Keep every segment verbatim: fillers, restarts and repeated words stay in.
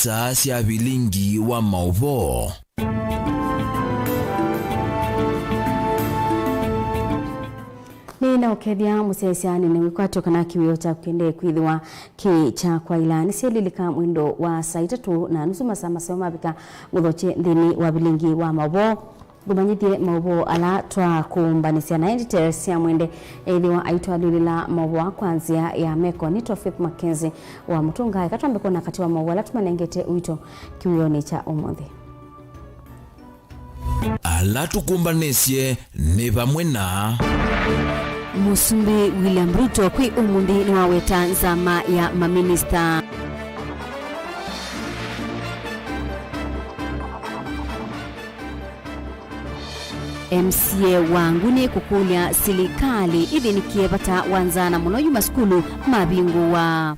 Saa sya vilingi wa maũvoo. Nĩnaũkethya mũsyaĩĩsya nĩnĩwĩkwatyo kana kĩwĩo kyaku kĩendee kwĩthĩwa kĩ kya kwaĩla. Nĩsyelilika mwendo wa saa itatũ na nusu, masaa maseo mavika. Ngũthokye nthĩnĩ wa vilingi wa maũvoo. Ngũmanyĩthye maũvoo ala twakũmbanĩsya na ĩndĩ Teresia Mwende ethĩwa aitwalĩlĩla maũvoo kwa nzĩa ya meko. Nĩtwa Faith Mackenzie wa Mũtũnga. Eka twambe kwona katĩ wa maũvoo ala tũmanengete ũito kĩwĩonĩ kya ũmũnthĩ. Ala tũkũmbanĩsye nĩ vamwe na Mũsumbĩ William Ruto kwĩ ũmũnthĩ nĩwaweta nzama ya maminista. M C A wa Nguni kũkũlya silikalĩ ĩthĩnĩkĩe vata wa nzaa na mũno yu masukulu mavingũwa.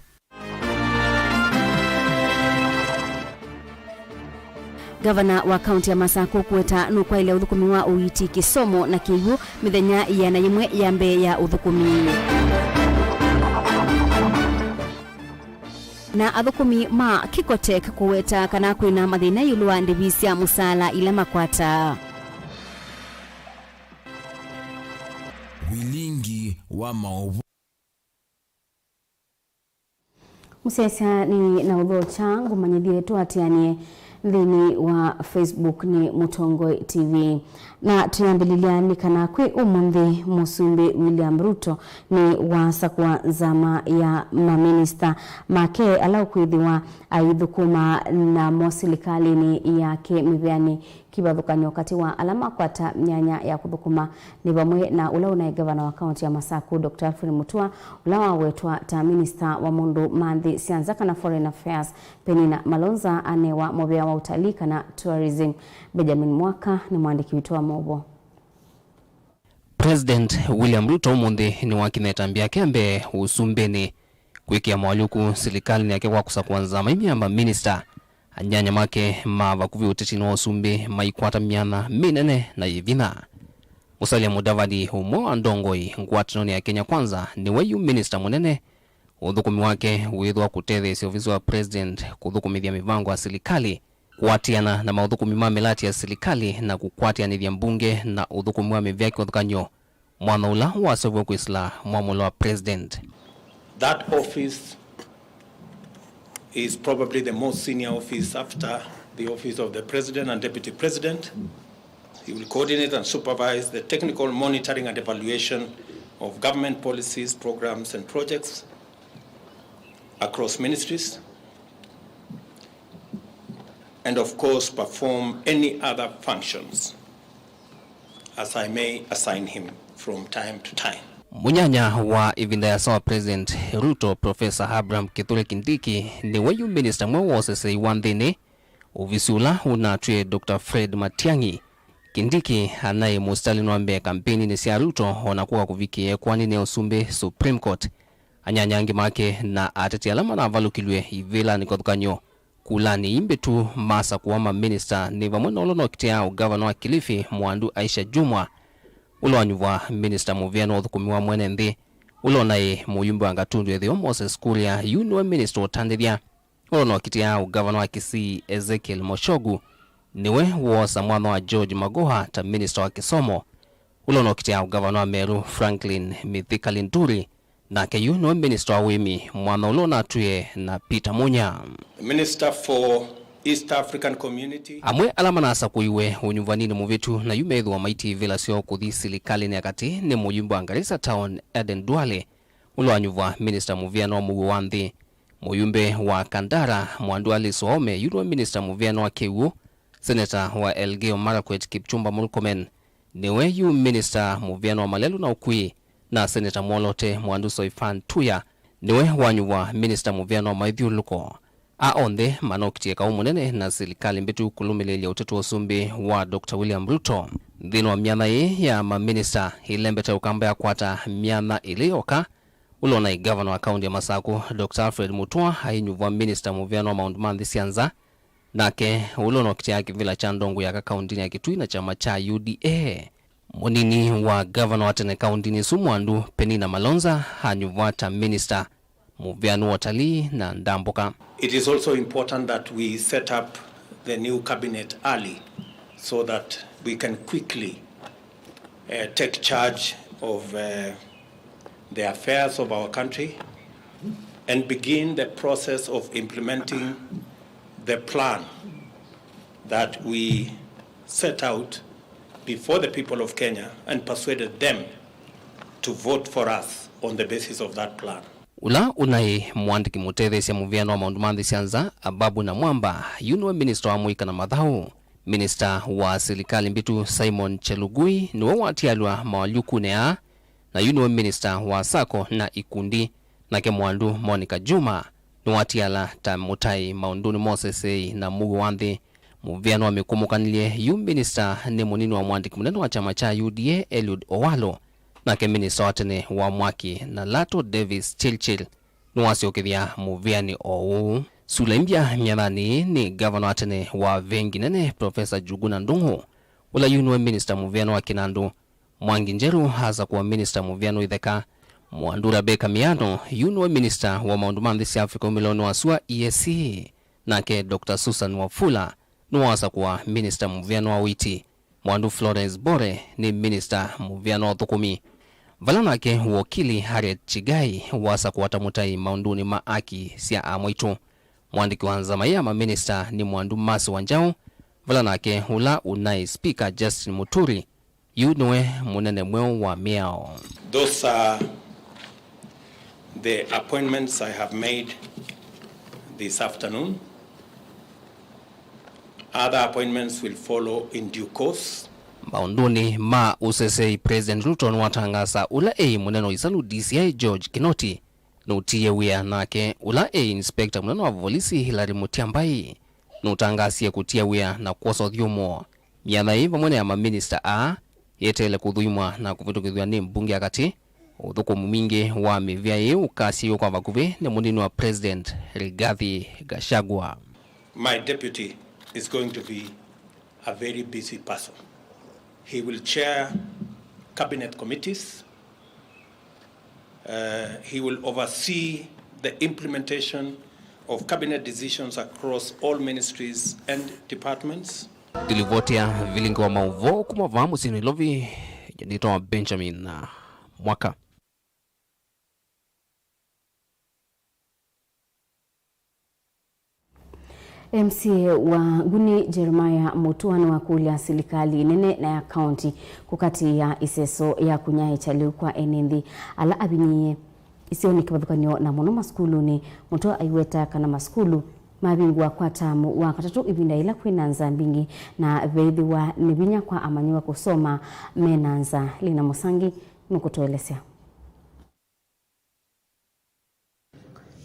Ngavana wa kaunti ya Masakũ kũweta nũkwaĩlya ũthũkũmi wa ũiiti kĩsomo na kĩw'ũ mĩthenya ĩana yĩmwe ya mbee ya ũthũkũmi. Na athũkũmi ma Kikotech kũweta kana kwĩna mathĩna ĩũlũ wa ndĩvi sya mũsaala ila makwataa. Vilingi wa maũvoo. Mũsyaĩĩsya nĩ na ũthokya ngũmanyĩthye tũatĩanĩe nthĩnĩ wa Facebook nĩ Mũtongoi T V. Na tũyambĩlĩlya nĩ kana kwĩ ũmũnthĩ Mũsumbĩ William Ruto nĩ wasakũa nzama ya maminista make ala ũkwĩthĩwa aithũkũma namo silikalĩnĩ yake mĩvĩanĩ. Kĩvathũkany'o katĩ wa ala makwata myanya ya kũthũkũma nĩ vamwe na ũla ũnaĩ ngavana wa kaunti ya Masakũ, Doctor Alfred Mutua, ũla wawetwa ta minista wa maũndũ ma nthĩ sya nza kana foreign affairs, Penina Malonza anewa mũvĩa wa utalii kana tourism. Benjamin Mwaka nĩ mwandĩki witũ wa maũvoo. President William Ruto ũmũnthĩ nĩwakinyĩte ĩtambya yake ya mbee ũsumbĩnĩ, kwĩkĩa moalyũku silikalĩnĩ yake kwa kũsakũa nzama imwe ya maminista. Anyanya make ma vakuvĩ ũtetinĩ wa ũsumbĩ maikwata myanya mĩnene na yĩ vinya. Musalia Mudavadi, ũmwe wa ndongoi ngwatanonĩ ya Kenya Kwanza, nĩwe yu minista mũnene. Ũthũkũmi wake wĩthwa kũtetheesya ovisi wa president kũthũkũmĩthya mĩvango ya silikalĩ, kũatĩana na maũthũkũmi ma mĩlatĩ ya silikalĩ, na kũkwatĩanĩthya mbunge na ũthũkũmi wa mĩvĩa kĩvathũkany'o, mwanya ũla waseũviw'e kwĩsĩla mwamũlo wa president. That office is probably the most senior office after the office of the president and deputy president. He will coordinate and supervise the technical monitoring and evaluation of government policies, programs and projects across ministries, and of course perform any other functions as I may assign him from time to time. Mũnyanya wa ĩvinda yasa wa President Ruto, Professor Abraham Kithure Kindiki, nĩwe yu minista mweũ wa ũseseĩ wa nthĩnĩ, ovisi ũla ũnatwĩe Doctor Fred Matiang'i. Kindiki anaĩ mũsitalĩnĩ wa mbee kampeininĩ sya Ruto, o na kũka kũvikĩa ĩkoani nĩ ũsumbĩ Supreme Court. Anyanya angĩ make na ateti ala manavalũkilw'e ivĩlanĩ kĩvathũkany'o kulanĩ ii mbĩtu masakũa maminista nĩ vamwe na ũla ũnokitĩaa ũngavana wa Kilifi, Mwandu Aisha Jumwa, ũla wanyuvwa minista mũvĩanĩ wa ũthũkũmi wa mwene nthĩ, ũla ũnaĩ mũyumbe wa Gatundu Ĩtheo, Moses Kuria, yu nĩwe minista ũtandĩthya, ũla ũnokitĩaa ũngavana wa Kisii, Ezekiel Mochogu, nĩwe woosa mwanya wa George Magoha ta minista wa kĩsomo, ũla ũnokitĩaa ũngavana wa Meru, Franklin Mithika Linturi, nake yu nĩwe minista wa ũĩmi, mwanya ũla ũnatwĩe na Peter Munya. The Minister for East African Community. Amwe ala manasakũiwe ũnyuvaninĩ mũvĩtu na yu methĩwa maitie ivĩla syoo kũthi silikalĩnĩ ya katĩ nĩ mũyumbe wa Garissa Town, Aden Duale, ũla wanyuvwa minista mũvĩanĩ wa mũuo wa nthĩ, mũyumbe wa Kandara, Mwandu Alice Waume, yu nĩwe minista mũvĩanĩ wa kĩw'ũ, seneta wa Elgeyo Marakwet, Kipchumba Murkomen, nĩwe yu minista mũvĩanĩ wa malelũ na ũkui, na seneta mwolote Mwandu Soifan Tuya nĩwe wanyuvwa minista mũvĩanĩ wa maĩthyũlũlũko. A onthe manokitye kaũ mũnene na silikalĩ mbĩtu kũlũmĩlĩĩlya ũteti wa ũsumbĩ wa Doctor William Ruto. Nthĩnĩ wa myanya ĩĩ ya maminista ĩlembete ũkamba yakwata myanya ĩlĩ yoka, ũla ũnaĩ ngavana wa kaunti ya Masakũ, Doctor Alfred Mutua, ainyuvwa minista mũvĩanĩ wa maũndũ ma nthĩ sya nza, nake ũla ũnokitĩaa kĩvĩla kya ndongoi ya aka kauntinĩ ya Kitui na kyama kya U D A. Mũnini wa ngavana wa tene kauntinĩ ĩsu Mwandu, Penina Malonza, anyuvwa ta minista, mũvĩanũ wa ũtalii na ndambũka. It is also important that we set up the new cabinet early so that we can quickly uh, take charge of uh, the affairs of our country and begin the process of implementing the plan that we set out before the people of Kenya and persuaded them to vote for us on the basis of that plan. Ũla ũnaĩ mũandĩki mũtetheesya mũvĩanũ wa maũndũ ma nthĩ sya nza, Ababu Namwamba, yu nĩwe minista wa mũika na mathaũ. Minista wa silikalĩ mbĩtu Simon Chelugui nĩwe watialw'a mawalyũkunĩ aa, na yu nĩwe minista wa sacco na ikundi, nake Mwandu Monica Juma nĩwatiala ta mũtai maũndũnĩ ma ũseseei na mũuo wa nthĩ. Mũvĩanũ wa mĩkũmũkanĩlye yu minista nĩ mũnini wa mũandĩki mũnene wa kyama kya U D A Eliud Owalo, nake minista wa tene wa mwaki na lato Davis Chilchil nĩwasyokethya mũvĩanĩ o ũũ. Sula imbya myathanĩ nĩ ngavana wa tene wa vengi nene Profesa Njuguna Ndung'u, ũla yu nĩwe minista mũvĩanũ wa kĩnandũ. Mwangi Njeru asakũa minista mũvĩanũ itheka. Mwandu Rebecca Miano yu nĩwe minista wa maũndũ ma nthĩ sya Africa umĩlonĩ wa sua E A C, nake Doctor Susan Wafula nĩwasakũa minista mũvĩanũ wa ũiiti. Mwandu Florence Bore nĩ minista mũvĩanũ wa ũthũkũmi, vala nake wokili Harriet Chigai wasakũa ta mũtai maũndũnĩ ma aki sya amwaitũ. Mũandĩki wa nzama ya maminista nĩ Mwandu Mercy Wanjaũ, vala nake ũla ũnaĩ spika Justin Muturi yu nĩwe mũnene mweũ wa mĩao. Those are the appointments I have made this afternoon. Other appointments will follow in due course. Maũndũnĩ ma ũseseei, President Ruto nĩwatangaasa ũla eĩ mũnene wa isalu D C I George Kinoti nũtiie wĩa, nake ũla eĩ inspector mũnene wa volisi Hilary Mutyambai nũtangaasie kũtia wĩa na kwosa ũthyũmũo. Myatha ĩĩ vamwe na ya maminista aa yeteele kũthuimwa na kũvĩtũkĩthw'a nĩ mbunge ya katĩ. Ũthũkũmi mwingĩ wa mĩvĩa ĩĩ ũkasyaĩwa kwa vakuvĩ nĩ mũnini wa President Rigathi Gachagua. My deputy is going to be a very busy person. He will chair cabinet committees. Uh, he will oversee the implementation of cabinet decisions across all ministries and departments. Ndilivoti ya vilingi wa maũvoo kuma vaa mũsyĩ Nairobi, nĩtawa Benjamin Mwaka. M C A wa Nguni Jeremiah Mutua nĩwakũlya silikalĩ nene na ya kaunti kũkatĩĩa ĩseso ya kũnyaĩĩkya lĩu kwa ene nthĩ ala avinyĩĩe isionĩ kĩvathũkany'o na mũno masukulunĩ. Mutua aiweta kana masukulu mavingũa kwa tamu wa katatũ ĩvinda yĩla kwĩ na nzaa mbingĩ na veĩthĩwa nĩ vinya kwa amanyĩw'a kũsoma me na nzaa. Lina Mũsangi nũkũtũelesya.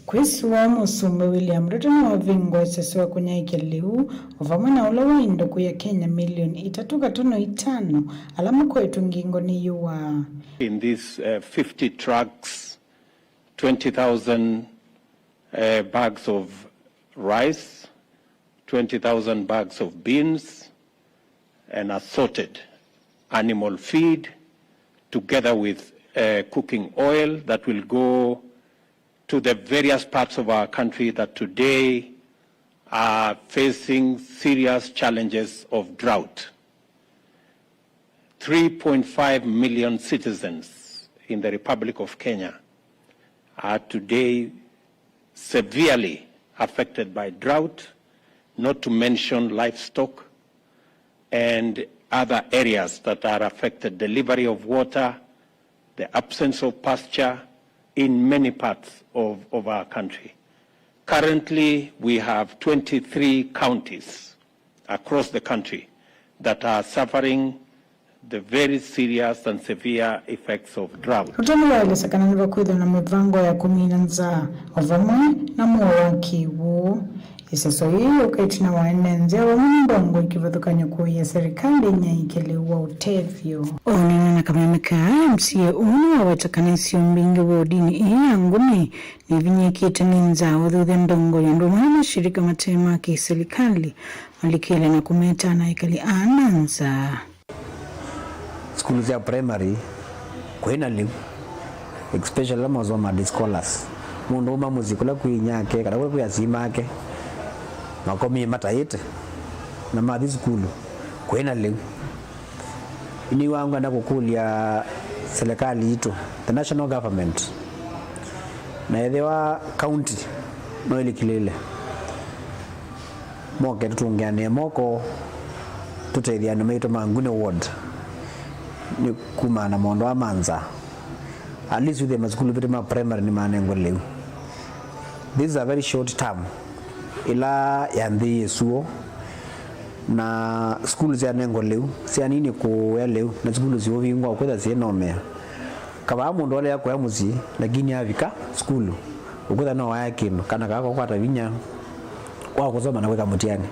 Kwĩsĩwa Mũsumbĩ William Ruto nĩwavingũa ĩseso ya kũnyaĩĩkya lĩu, o vamwe na ũla wa indo kũya Kenya milioni itatũ katono itano ala makoetwe ngingo nĩ yũa. In these uh, fifty trucks, twenty thousand uh, bags of rice, twenty thousand bags of beans, and assorted animal feed, together with uh, cooking oil that will go to the various parts of our country that today are facing serious challenges of drought. Three point five million citizens in the Republic of Kenya are today severely affected by drought, not to mention livestock and other areas that are affected, delivery of water, the absence of pasture in many parts of, of our country. Currently, we have twenty-three counties across the country that are suffering the very serious and severe effects of drought. Ruto nĩwaelesya kana nĩvakwĩthwa na mĩvango ya kũmina nzaa o vamwe na mũuo wa kĩw'ũ. Ĩseso yĩĩ yũka ĩtina wa ene nthĩ o vamwe na ndongoi kĩvathũkany'o kũĩa serikali ĩnyaĩĩkye lĩu wa ũtethyo. Onana na kameme kaa, M C A ũũ nĩwaweta kana isio mbingĩ wodinĩ ĩĩ ya Nguni nĩvinyĩĩkĩte nĩ nzaa ũthuthya ndongoi ũndũ ũmwe na mashirika mate ma kĩsilikalĩ malikĩle na kũmeta na ekali aa na nzaa. Sukulu sya primary kwĩna lĩu, especially ala masoma day scholars. Mũndũ uma mũsyĩ kũla kwĩ inyake kana kũla kwĩ asyai make, makomie mataĩte na mathi sukulu, kwĩ na lĩu. Nĩw'a ngwenda kũkũlya silikalĩ yitũ, the national government, na ethĩwa county no ĩlikĩlĩle, moke tũtũngĩanĩe moko, tũtethye andũ maitũ ma Nguni ward nĩ kumana na maũndũ aa ma nzaa. At least wĩthĩe masukulu vĩtũ ma primary nĩmanengwe lĩu. This is a very short term ĩla yanthĩie suo, na sukulu syanengwa lĩu, syanini kũya lĩu, na sukulu siũvingwa ũkwĩtha syĩnomea. Kavaa mũndũ alea kũya mũsyĩ, lakini avika sukulu, ũkwĩtha no waya kĩndũ, kana kaa kakwata vinya wa kũsoma na kwĩka mũtiani.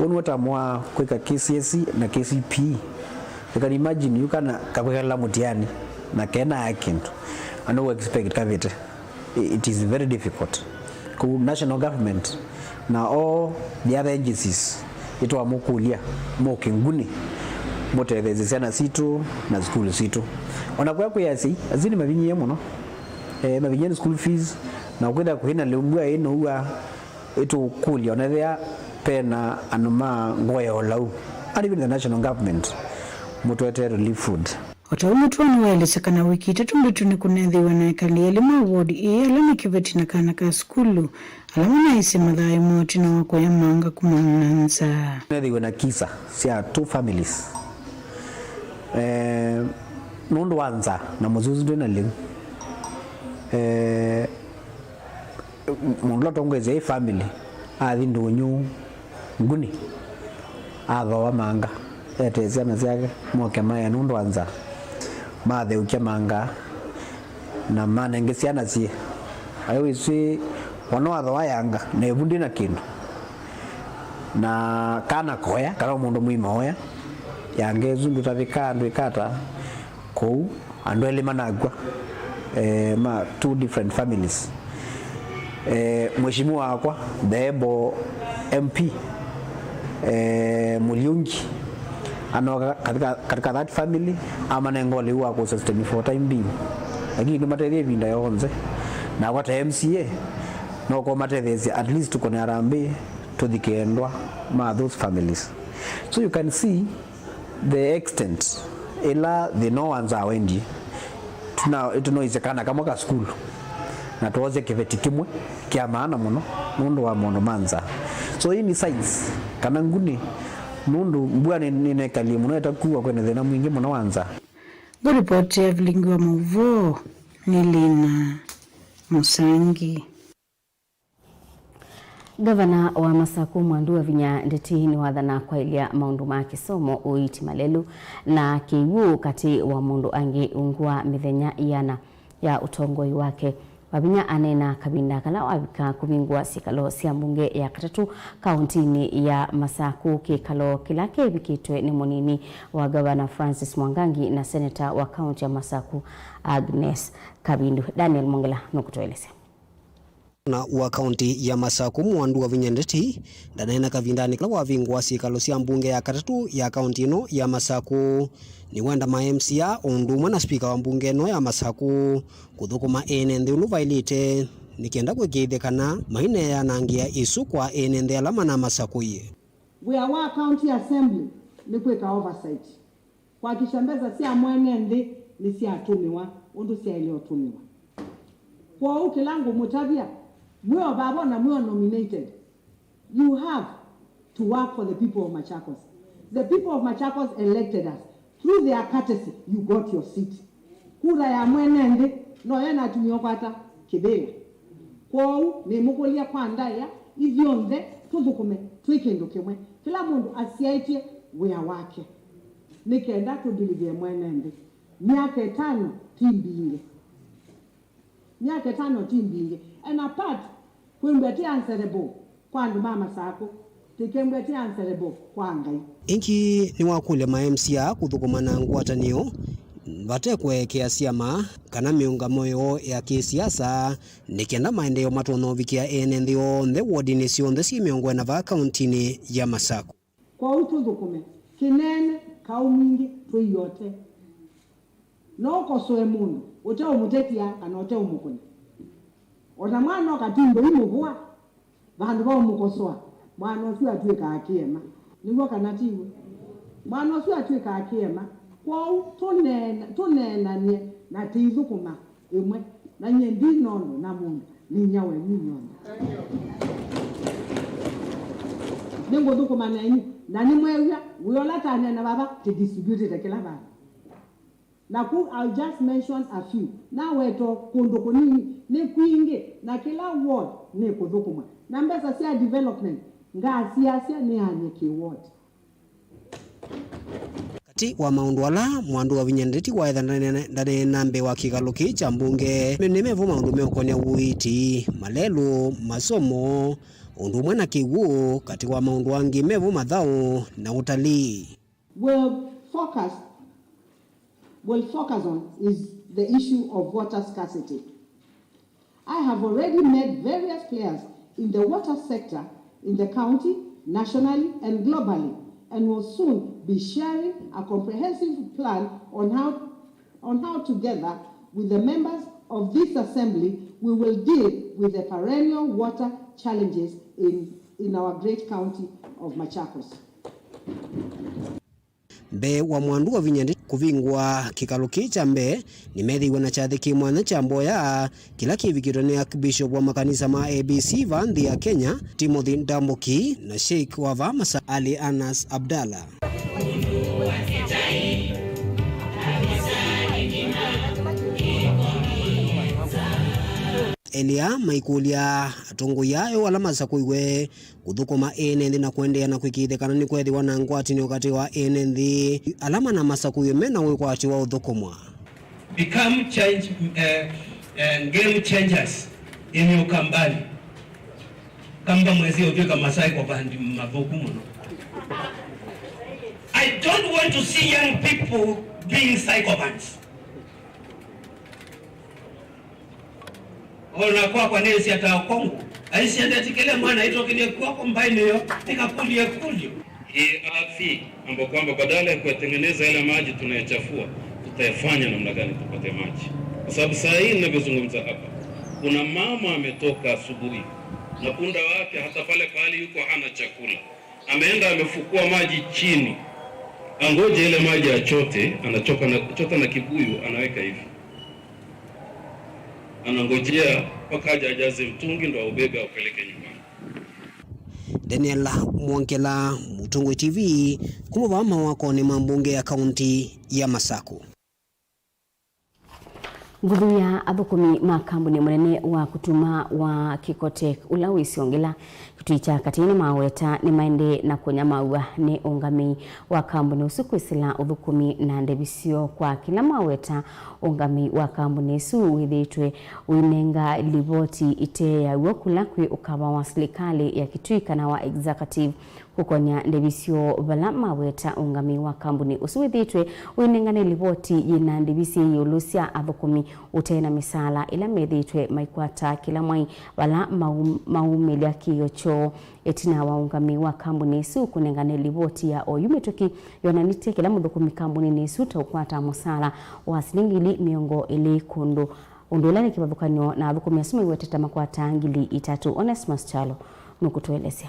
Ũũ nĩw'o tamu wa kwĩka K C S E na K C P E. You can imagine, yu kana kakwĩkala mũtiani na kena ya kĩndũ, and no expect kavĩte. It is very difficult. Kũu national government na all the other agencies, nĩtwamũkũlya mũke Nguni mũtetheesye syana sitũ na sukulu sitũ. Ona kũya kwĩ asyai, asyai nĩmavinyĩĩe mũno. Eh, mavinyĩĩe nĩ school fees, na ũkwĩthĩa kwĩna lĩu mbua ĩnoua, ĩtũkũlya ona ethĩa pena andũ ma ngoo ya ũlau, and even the national government, mũtũetee relief food. O ta ũu mũtuo nĩwaelesya kana wiki itatũ mbĩtu nĩkũneethĩiwe na ekali elĩ ma ward ĩĩ ala nĩ kĩveti na kana ka sukulu, ala manaisye mathayũ moo ĩtina wa kũya manga kumana na nzaa. Neethĩiwe na kisa sya two families, eh, nũndũ wa nzaa na mũsyĩ ũsu ndwĩ na lĩu. Eh, mũndũ ũla ũtongoesye ĩ family athi ndũnyũ Nguni, athooa manga, etee syana syake moke maye nũndũ wa nzaa. Matheũkya manga na manenge syana syĩ. Aĩ wĩsĩ, wana wathooa yanga, na ĩvu ndĩ na kĩndũ. Na kana koya, kana mũndũ mũima oya yanga ĩsu, ndũtavĩkaa, ndwĩkata kũu. Andũ elĩ manakw'a, eh, ma two different families. Eh, mheshimiwa wakwa, the able M P, eh, Muliungi, anoka katika, katika that family, amanenga ũliu wa kũsustain for time being. Lakini nĩmatethie ĩvinda yonthe. Nakwa ta M C A, no kũmatetheesya at least tũkone harambee, tũthike endwa ma those families. So you can see, the extent ĩla thĩna wa nzaa wendie, tũna-, tũnoisye kana kamwe ka sukulu, na twoosya kĩveti kĩmwe kya maana mũno nũndũ wa maũndũ ma nzaa. So hii ni signs kana Nguni, nũndũ mbua nĩ-, nĩnekalie mũno ĩtakuwa, kwĩna thĩna mwingĩ mũno wa nzaa. Ngũripoti ya vilingi wa maũvoo nĩ Lina Mũsangi. Ngavana wa Masaku Mwandu Wavinya Ndeti nĩwathana kwaĩlya maũndũ ma kĩsomo, ũiiti malelu na kĩw'ũ katĩ wa maũndũ angĩ ungu wa mĩthenya ĩana ya ũtongoi wake. Wavinya aneena kavinda kala wavika kũvingũa syĩkalo sya mbunge ya katatũ kaũntinĩ ya Masaku, kĩkalo kĩla kevikĩtwe nĩ mũnini wa ngavana Francis Mwangangi na seneta wa kaũnti ya Masaku Agnes Kavindu. Daniel Mwongela nũkũtũelesya. Ngavana wa kaũnti ya Masaku Mwandu Wavinya Ndeti ndaneena kavindanĩ kala wavingũa syĩkalo sya mbunge ya katatũ ya kaũnti ĩno ya Masaku. Nĩwenda ma M C A o ũndũ ũmwe na spika wa mbunge ĩno ya Masaku kũthũkũma ene nthĩ ũndũ vaĩlĩte, nĩ kenda kũĩkĩĩthya kana maineanangĩa ĩsu kwa ene nthĩ ala mana Masaku. Wĩa wa County Assembly nĩ kwĩka oversight. Kuhakikisha mbesa sya mwene nthĩ nĩsyatũmĩwa ũndũ syaĩle ũtũmĩwa. Kwoou kĩla ngũmũtavya, mwĩ o vava na mwĩ o nominated, you have to work for the people of Machakos. The people of Machakos elected us. Through their courtesy, you got your seat. Kura ya mwene nthĩ noyo ĩnatumiwe kwata kĩvĩla. Kwoou nĩmũkũlya kwa ndaĩa, ithyonthe tũthũkũme twĩ kĩndũ kĩmwe, kĩla mũndũ asyaĩtye wĩa wake, nĩ kenda tũndilivye mwene nthĩ. Myaka ĩtano ti mbingĩ. Myaka ĩtano ti mbingĩ. And apart, kwĩmbwa ti answerable kwa andũ ma Masaku, tĩkembwa ti answerable kwa Ngai. Ĩngĩ nĩwakũlya ma M C A kũthũkũma na ngwatanĩo vate kũekea syama kana mĩũngamo yoo ya kĩsiasa, nĩ kenda maendeeo matonya ũvikĩa ene nthĩ onthe wodinĩ syonthe syĩ mĩongo ĩna vaa kaũntinĩ ya Masaku. Kwoou tũthũkũme kĩneene, kaũ mwingĩ, twĩiote. No ũkosoe mũndũ ũteũmũtetia kana ũteũmũkũna. O na mwana ũkatimbwa imũvũa, vandũ va ũmũkosoa, mwana ũsu atw'ĩkaa kĩema. Nĩw'o kana tiw'o? Mwana ũsu atw'ĩkaa kĩema. Kwoou tũneena-, tũneenany'e na tĩithũkũma ĩmwe, na nyie ndi nondũ na mũndũ, nĩ inyia wenyu inyw'onthe. Nĩngũthũkũma nenyu, na nĩmwew'a wĩa ũla taneena vava, tĩdistributĩte kĩla vandũ. Na ku, I'll just mention a few. Naweta kũndũ kũnini, nĩ kwingĩ, na kĩla ward nĩ kũthũkũmwa. Na mbesa sya development, ngasiasya nĩany'e kĩ ward. Katĩ wa maũndũ ala Mwandu Wavinya Ndeti waetha ndaneena, ndaneena mbee wa kĩkalo kĩĩ kya mbunge, nĩ mevo maũndũ meũkonya ũiiti, malelũ, masomo, ũndũ ũmwe na kĩw'ũ, katĩ wa maũndũ angĩ mevo mathaũ na ũtalii. Will focus, will focus on is the issue of water scarcity. I have already met various players in the water sector in the county, nationally and globally, and will soon be sharing a comprehensive plan on how, on how together with the members of this assembly we will deal with the perennial water challenges in, in our great county of Machakos. Mbee wa Mwandu Wavinya Ndeti kũvingũa kĩkalo kĩĩ kya mbee, nĩmeethĩiwe na kyathĩ kĩ mwanya kya mboya kĩla kĩvikĩtwe nĩ Archbishop wa makanisa ma A B C vaa nthĩ ya Kenya, Timothy Ndambuki, na Sheikh wa vaa Masa Ali Anas Abdallah. Elĩ aa maikũlya atongoi aa eũ ala masakũiwe kũthũkũma ene nthĩ na kũendeea na kũĩkĩĩthya kana nĩkweethĩwa na ngwatanĩo katĩ wa ene nthĩ ala manamasakũie me na wĩkwatyo wa ũthũkũmwa. Become change, eh, eh, game changers in Ukambani. Kamba mwezi ũtw'ĩka masycophant mathũku mũno. I don't want to see young people being sycophants. O na kwakwa nĩsya ta ũkongo. Aisye ndetĩkĩle mwana aitokĩlye kw'oko mbaĩnĩ yo, nĩkakũlye ĩkũlyo. Hii ardhi ambayo kwamba badala ya kuyatengeneza yale maji tunayachafua, tutayafanya namna gani tupate maji? Kwa sababu saa hii ninavyozungumza hapa, kuna mama ametoka asubuhi na punda wake, hata pale pahali yuko hana chakula. Ameenda amefukua maji chini. Angoje ile maji achote, anachoka na, chota na kibuyu, anaweka hivi. Anangojea mpaka aje ajaze mtungi ndo aubebe aupeleke nyumbani. Daniel Mwongela, Mũtongoi T V, kuma vaa mawakonĩ ma mbunge ya kaunti ya Masaku. Nguthu ya athũkũmi ma kambuni mũnene wa kũtuma wa Kikotech, ũla wĩ Siongela, kĩtui kya katĩ, nĩmaweta nĩmaendee na kũnyamaaw'a nĩ ũngamĩi wa kambuni ũsu kwĩsĩla ũthũkũmi na ndevi syoo. Kwa kĩla maweta, ũngamĩi wa kambuni ĩsu wĩthĩĩtwe ũinenga livoti ĩte ya w'o kũla kwĩ ũkava wa silikalĩ ya kĩtui kana wa executive kũkonya ndevi syoo, vala maweta ũngamĩi wa kambuni ũsu wĩthĩĩtwe ũinengane livoti yĩna ndevi syĩ ĩũlũ sya athũkũmi ũte na mĩsaala ĩla methĩĩtwe maikwata kĩla mwai, vala maum-, maumĩlya kĩĩo kyoo. Ĩtina wa ũngamĩi wa kambuni ĩsu kũnengane livoti ya oyu mĩtũkĩ, yonanĩtye kĩla mũthũkũmi kambuninĩ ĩsu ta ũkwataa mũsaala wa silingi ngili mĩongo ĩlĩ kũndũ, ũndũ ũla nĩ kĩvathũkany'o na athũkũmi asu maiwetete makwataa ngili itatũ. Onesmus Kyalo nũkũtũelesya.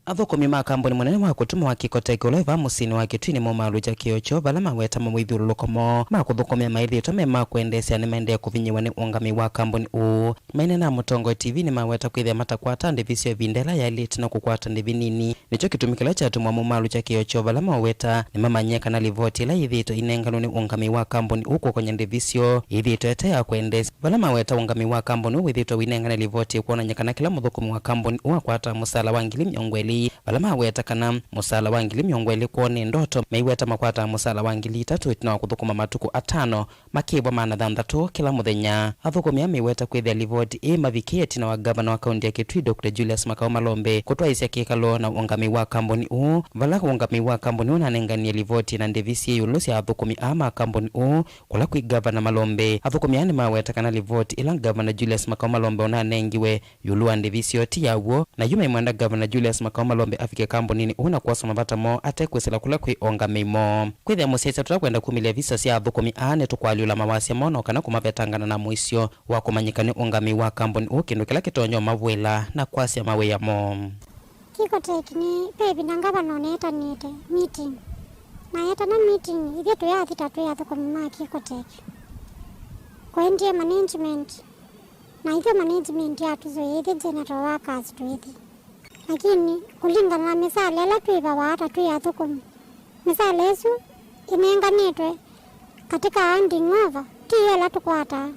Athũkũmi ma kambuni mũnene wa kũtuma wa Kikotech ũla wĩ vaa mũsyĩnĩ wa Kitui nĩmaumalũkya kĩĩo kyoo, vala maweta mawĩthyũlũlũko moo ma kũthũkũmĩa maĩthĩĩtwe me ma kwendeesya nĩmaendee kũvinyĩĩwa nĩ ũngamĩi wa kambuni ũũ. Maineena na Mũtongoi T V nĩmaweta kwĩthĩa matakwata ndevi syoo ĩvinda ĩla yaĩlĩte na kũkwata ndevi nini. Nĩkyo kĩtumi kĩla kyatuma maumalũkya kĩĩo kyoo, vala maweta nĩmamanyie kana livoti ĩla yĩthĩĩtwe ĩinenganwe nĩ ũngamĩi wa kambuni ũũ kũkonya ndevi syoo yĩthĩĩtwe ĩte ya kwendeesya. Vala maweta ũngamĩi wa kambuni ũũ wĩthĩĩtwe ũinengane livoti ĩkwonany'a kana kĩla mũthũkũmi wa kambuni ũũ akwataa mũsaala wa ngili mĩongo ĩlĩ. Vala maweta kana mũsaala wa ngili mĩongo ĩlĩ kwoo nĩ ndoto, maiweta makwataa mũsaala wa ngili itatũ ĩtina wa kũthũkũma matukũ atano, makĩĩvwa maana thanthatũ kĩla mũthenya. Athũkũmi aa maiweta kwĩthĩa livoti ĩĩ mavikĩe ĩtina wa ngavana wa kaunti ya Kitui, Doctor Julius Makau Malombe, kũtwaĩĩsya kĩkalo na ũngamĩi wa kambuni ũũ, vala ũngamĩi wa kambuni ũũ ũnanenganie livoti na ndevi syĩ ĩũlũ sya athũkũmi aa ma kambuni ũũ kũla kwĩ Ngavana Malombe. Athũkũmi aa nĩmaweta kana livoti ĩla Ngavana Julius Makau Malombe ũnanengiwe ĩũlũ wa ndevi syoo ti ya w'o, na yu maimwenda Ngavana Julius Makau malombe avike kambuninĩ ũũ na kwosa mavata moo ate kwĩsĩla kũla kwĩ ongamĩi moo. Kwĩthĩa mũsyaĩĩsya tũtakwenda kumĩlya visa sya athũkũmi aa, nĩtũkũalyũla mawasya moo na kana kũmavetangana na mũisyo wa kũmanyĩka nĩ ũngamĩi wa kambuni ũũ, kĩndũ kĩla kĩtonya ũmavũĩla na kwasya mawĩa moo. Kikoteki nĩ ve ĩvinda ngavana ũneetanĩte meeting. Na etana meeting, ithyĩ tũyathi ta twĩ athũkũmi ma Kikoteki. Kũendie management, na ithyĩ management yatũsũĩa ithyĩ general workers tũithi. Lakini kũlingana na mĩsaala ĩla twĩvawa ta twĩ athũkũmi, mĩsaala ĩsu ĩnenganĩtwe katika handing over, ti yo ĩla tũkwataa.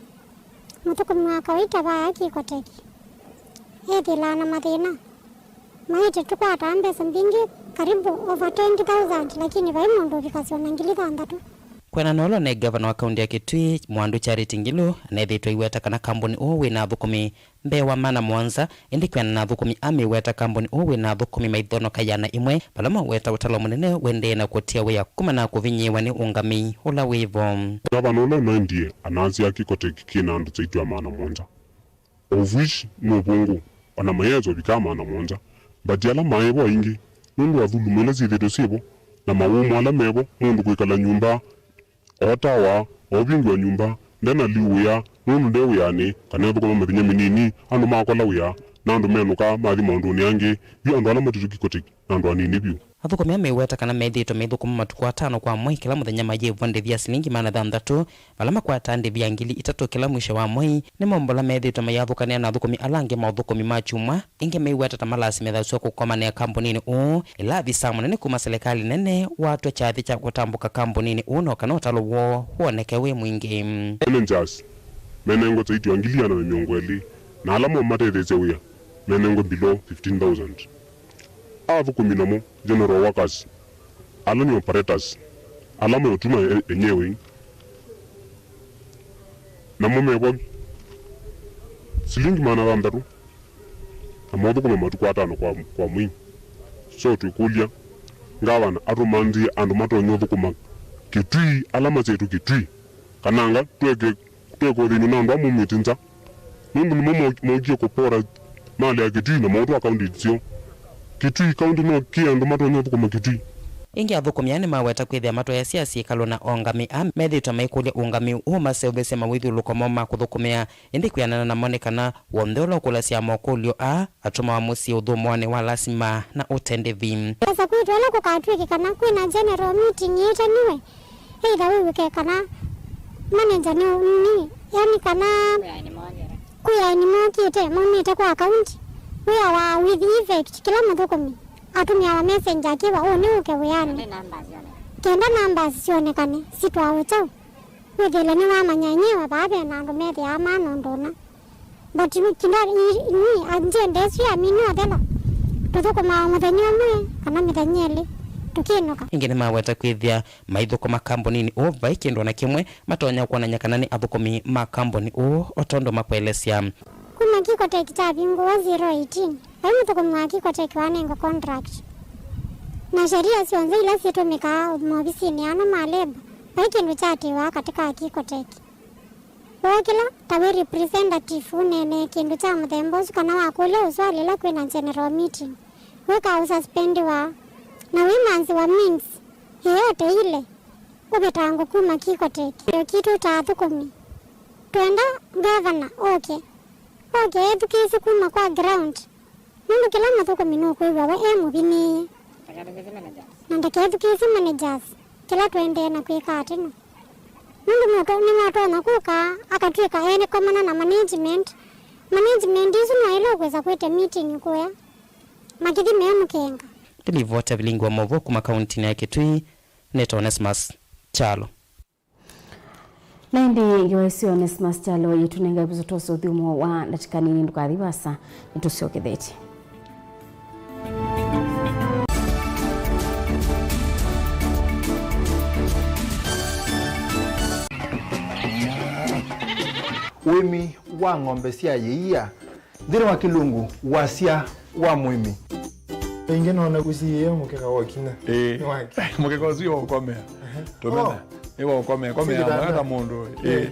Mũthũkũmi wa kawaita vaya Kikoteki ethĩlaa na mathĩna. Maĩtye tũkwataa mbesa mbingĩ, karibu over twenty thousand, lakini vai mũndũ ũvikasya ona ngili thanthatũ. Kwĩanana na ũla ũnaĩ ngavana wa kaunti ya Kitui, Mwandu Charity Ngilu, anethĩĩtwe aiweta kana kambuni ũũ wĩ na athũkũmi mbee wa maana mũonza, ĩndĩ kwĩanana na athũkũmi amĩweta kambuni ũũ wĩ na athũkũmi maithonoka ĩana ĩmwe, vala maweta ũtalo mũnene ũendee na kũtia wĩa kumana na kũvinyĩĩwa nĩ ũngamĩi ũla wĩvo. Ngavana ũla ũnaendie anasya Kikoteki kĩ na andũ kyaitũ ya maana mũonza, of which nĩ ũvũngũ, ona mayesa ũvikaa maana mũonza, but ala maĩ vo aingĩ, nũndũ wa thulumu ila syĩthĩĩtwe syĩ vo, na mawũmũ ala me vo, mũndũ kwĩkala nyũmba, otawa, ovingũa nyũmba, ndanaliu wĩa, nũndũ nde wĩanĩ, kana ethũkũma mĩthenya mĩnini, andũ makola wĩa, na andũ menũka, mathi maũndũnĩ angĩ, yu andũ ala matwĩtwe Kikoteki na andũ anini vyũ. Athũkũmi aa meweta kana methĩĩtwe maithũkũma matukũ atano kwa mwei, kĩla mũthenya mayĩvwa ndĩvi ya silingi maana thanthatũ, vala makwataa ndĩvi ya ngili itatũ kĩla mwisho wa mwei. Nĩ mombola methĩĩtwe mayathũkanĩa na athũkũmi ala angĩ ma ũthũkũmi ma kyumwa. Ĩngĩ meweta ta malasimĩthasw'a kũkomanĩa kambuninĩ ũũ, ĩla avisa mũnene kuma silikalĩ nene watw'a kyathĩ kya kũtambũka kambuninĩ ũũ, no kana ũtalo woo woneke wĩ mwingĩ. Managers menengwe kyaitũ ya ngili ĩana na mĩongo ĩlĩ, na ala mo matetheesya wĩa menengwe below fifteen thousand. Athũkũmi namo, general workers, ala nĩ operators, ala meũtuma e-, enyewe, namo mevwa silingi maana thanthatũ, na mothũkũma matukũ atano kwa, kwa mwei. So twĩkũlya, ngavana atũmanthĩe andũ matonya ũthũkũma Kitui, ala masyaĩtwe Kitui, kananga tweke tweka ũthĩny'o na andũ amwe maumĩte nza, nũndũ nĩmo mo-, mokie kũpora malĩ ya Kitui na maũtwaa kaunti syoo. Kitui kaunti no kĩ andũ matonya ũthũkũma Kitui. Ĩngĩ athũkũmi aa nĩmaweta kwĩthĩa matoyasya syĩkalo na ongamĩi aa methĩĩtwe maikũlya ũngamĩi ũũ maseũvĩsye mawĩthyũlũko moo ma kũthũkũmĩa, ĩndĩ kwĩanana namo nĩ kana w'onthe ũla ũkũlasya mokũlyo aa atũmawa mũsyĩ ũthũmũanĩ wa lasima na ũte ndĩvi. Esa kwĩtwa ĩla kũkatw'ĩke kana kwĩ na general meeting yĩtaniwe, either wĩw'ĩke kana manager nĩ, nĩ, yani kana kwĩ aeni mokĩte maumĩte kwa akaunti, wĩa wa with effect, kĩla mũthũkũmi atũmĩawa messenger akĩwa ũnĩ ũke wĩanĩ, kenda numbers syonekane sitwawe kyaũ. Wĩthĩle nĩwamanya enyewe vaa ve na andũ methĩaa maana ũndũ ũna. But kinda ni anjende ĩsu ya mini othela, tũthũkũmaa mũthenya ũmwe kana mĩthenya ĩlĩ tũkĩnũka. Ĩngĩ nĩmaweta kwĩthĩa maithũkũma kambuninĩ ũũ vai kĩndũ ona kĩmwe matonya kwonany'a kana nĩ athũkũmi ma kambuni ũũ, o tondũ makũelesya. Kuma Kikoteki kyavingũwa zero eighteen, vai mũthũkũmi wa Kikoteki wanengwa contract. Na sheria syonthe ila syĩtũmĩkaa maovisinĩ ano ma labor, vai kĩndũ kyatĩĩwa katĩ ka Kikoteki. Wookĩla ta wĩ representative ũneenee kĩndũ kya mũthemba ũsu kana wakũlya ũswali ĩla kwĩ na general meeting, wĩkaa ũsuspendiwa na wĩmanthĩwa means ĩyote ile ũvetangwe kuma Kikoteki. Kĩo kitũ ta athũkũmi, twenda ngavana oke, oke ethukĩĩsye kuma kwa ground. Nũndũ kĩla mũthũkũmi nũkwĩw'a we e mũvinyĩĩe, na ndakethukĩĩsye managers kĩla tũendee na kwĩka atĩ no. Nũndũ nũto-, nĩwatonya kũka akatw'ĩka ene komana na management. Management ĩsu no ĩla ũkwĩsa kwĩtya meeting kũya makĩthi meemũkenga. Ndĩlivota vilingi wa maũvoo kuma kauntinĩ ya Kitui, nĩtawa Onesmus Kyalo. Na ĩndĩ ngewa ĩsu ya Onesmus Kyalo yĩtũnenga ĩvuso twosa ũthyũmũo wa ndatĩka nini. Ndũkathi vaasa, nĩtũsyokethetye. Ũĩmi wa ng'ombe sya yĩia. Nthĩnĩ wa Kĩlungu, wasya wa mũĩmi. Ĩngĩ nona ũsiĩĩe mũkeka wa kinya. Ĩĩ. Nĩ wake. Mũkeka ũsu wa ũkomea. Ehe. Tũmena. Oh. Nĩ wa ũkomea. Komea. Sindikana. Mwaka mũndũ. Ĩĩ. Ĩĩ.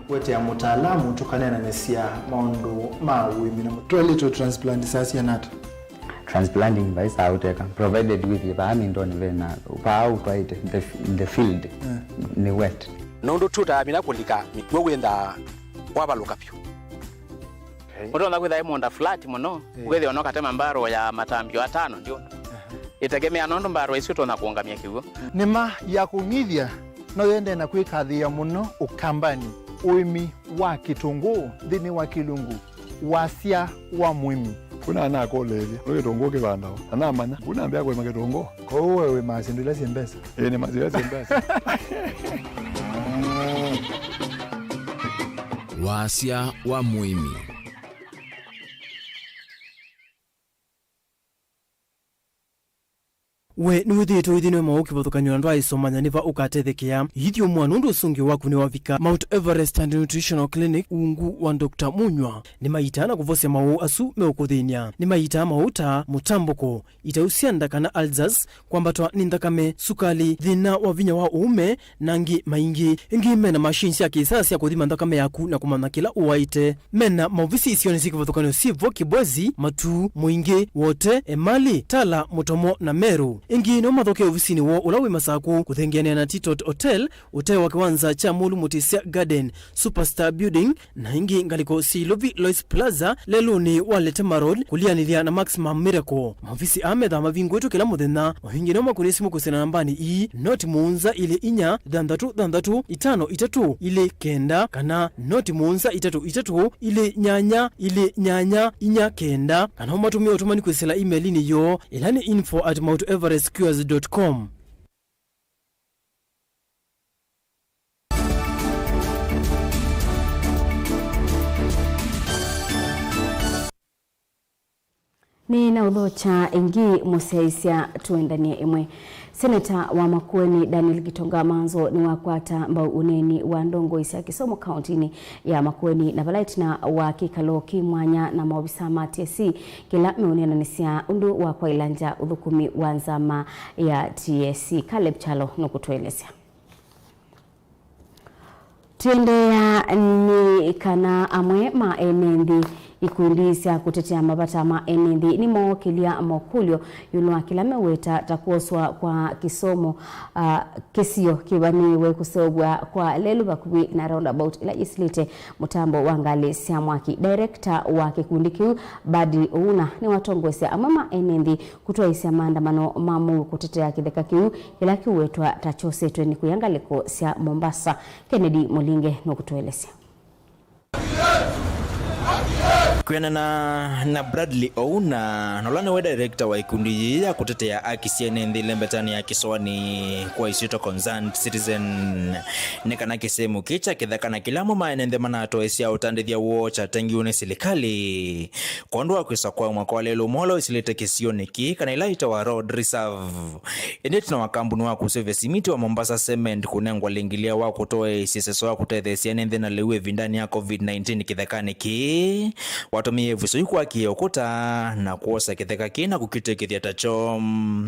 Kũetea mũtaalamu tũkaneenanĩsya maũndũ ma ũĩmi na mũtwaĩlĩtwe transplant saa siana ata? Transplanting vai saa ũteka, provided with vaa mindoni vena vaa ũtwaĩte the, the field. Eh. Nĩ wet. Nũndũ tũtaamina kũlika mĩkw'ũ wĩnthaa kwavalũka vyũ. Ũtonya kwĩtha ĩ mũũnda flat mũno, eh, ũkethĩa no katema mbarũ ya matambio atano ndiũna. Aha. Ĩtegemea nũndũ mbarũ isu ũtonya kũũngamya kĩw'ũ. Nĩma ya kũng'ithya no yendee na kwĩkathĩĩa mũno Ũkambanĩ, ũĩmi wa kĩtũngũũ nthĩnĩ wa kĩlungu wasya wa mũĩmi. Kuna anakũlĩĩthya, nĩ kĩtũngũũ kĩvandawa? Na namanya, kuna ambĩa kũĩma kĩtũngũũ. Kwoou we wĩmaa syĩndũ ila syĩ mbesa? Ĩĩ, nĩ masila syĩ mbesa. Wasya wa mũĩmi. We nĩwĩthĩĩtwe ũithĩnwe maũũ kĩvathũkany'o na ndwaaĩsomanya nĩ va ũkatethekea? Ithyũmũa nũndũ ũsũngĩo waku nĩwavika. Mount Everest and Nutritional Clinic ungu wa Doctor Munywa nĩmaitaa na kũvosya maũũ asu meũkũthĩny'a. Nĩmaitaa maũũ ta mũtambũko, itau sya nda kana ulcers, kwambatwa nĩ nthakame, sukali, thĩna wa vinya wa ũũme, na angĩ maingĩ. Ĩngĩ mena machine sya kĩsaa sya kũthima nthakame yaku na kũmanya kĩla ũwaĩte. Mena maovisi isionĩ syĩ kĩvathũkany'o syĩ vo Kibwezi, Matuu, Mũingĩ, Wote, Emali, Tala, Mũtomo na Meru. Ĩngĩ no mathokee ovisinĩ woo ũla wĩ Masakũ, kũthengeanĩa na Titot Hotel, ũtee wa kĩwanza kya Mũlũ Mũtĩsya Garden, Superstar Building, na ĩngĩ ngalĩko syĩ Ilovi Lois Plaza, lelũnĩ wa Letema Road, kũlianĩlya na Maximum Miracle. Maovisi aa methaa mavingũĩtwe kĩla mũthenya. Mavingi no makũnĩe simũ kwĩsĩla nambanĩ ii, noti mũonza ilĩ inya thanthatũ thanthatũ itano itatũ ilĩ kenda kana noti mũonza itatũ itatũ ilĩ nyanya ilĩ nyanya inya kenda, kana ũmatũmĩe ũtũmani kwĩsĩla email-inĩ yoo, ĩla nĩ info at mount everest cures dot com. Nĩ na ũthokya ĩngĩ mũsyaĩĩsya tũendanie ĩmwe. Seneta wa Makueni Daniel Gitonga Manzo nĩwakwata mbau ũneeni wa ndongoi sya kĩsomo kauntinĩ ya Makueni, na vala ĩtina wa kĩkalo kĩ mwanya na maovisa ma T S C kĩla meũneenanĩsya ũndũ wa kwaĩlangya ũthũkũmi wa nzama ya T S C. Caleb Kyalo nũkũtũelesya. Tũendeea nĩ kana amwe ma ene nthĩ, ikundi sya kũtetea mavata ma ene nthĩ nĩmookĩlya mokũlyo ĩũlũ wa kĩla meweta ta kwoswa kwa kĩsomo, ah, kĩsio kĩvanĩĩwe kũseũvw'a kwa lelũ vakuvĩ na roundabout ĩla yĩsilĩte mũtambo wa ngalĩ sya mwaki. Director wa kĩkundi kĩu, Badi Ouna, nĩwatongoesya amwe ma ene nthĩ kũtwaĩĩsya maandamano ma mũuo kũtetea kĩtheka kĩu kĩla kĩwetwa ta kyosetwe nĩ kũya ngalĩko sya Mombasa. Kennedy Mũlinge nũkũtũelesya. Kwĩanana na Bradley Ouna, na ũla nĩwe director wa ikundi yĩĩ ya kũtetea aki sya ene nthĩ ĩlembetanĩ ya kĩsoanĩ kwa isyĩtwa concerned citizen, nĩ kana kĩsemu kĩĩ kya kĩtheka na kĩla amwe ma ene nthĩ manatoesya ũtandĩthya woo kyatengiwe nĩ silikalĩ. Kwondũ wa kwĩsa kwa mwako wa lelũ ũmwe ũla wĩsilĩte kĩsionĩ kĩĩ kana ĩla ĩtawa Road Reserve. Ĩndĩ ĩtina wa kambuni wa kũseũvya simiti wa Mombasa Cement kũnengwa lĩngĩlĩa wa kũtoeesya ĩseso wa kũtetheesya ene nthĩ na lĩu ĩvindanĩ ya covid nineteen kĩthekanĩ kĩĩ, watũmĩie ĩvuso yu kwakĩa ũkũta na kwosa kĩtheka kĩĩ na kũkĩtĩkĩthya ta kyo.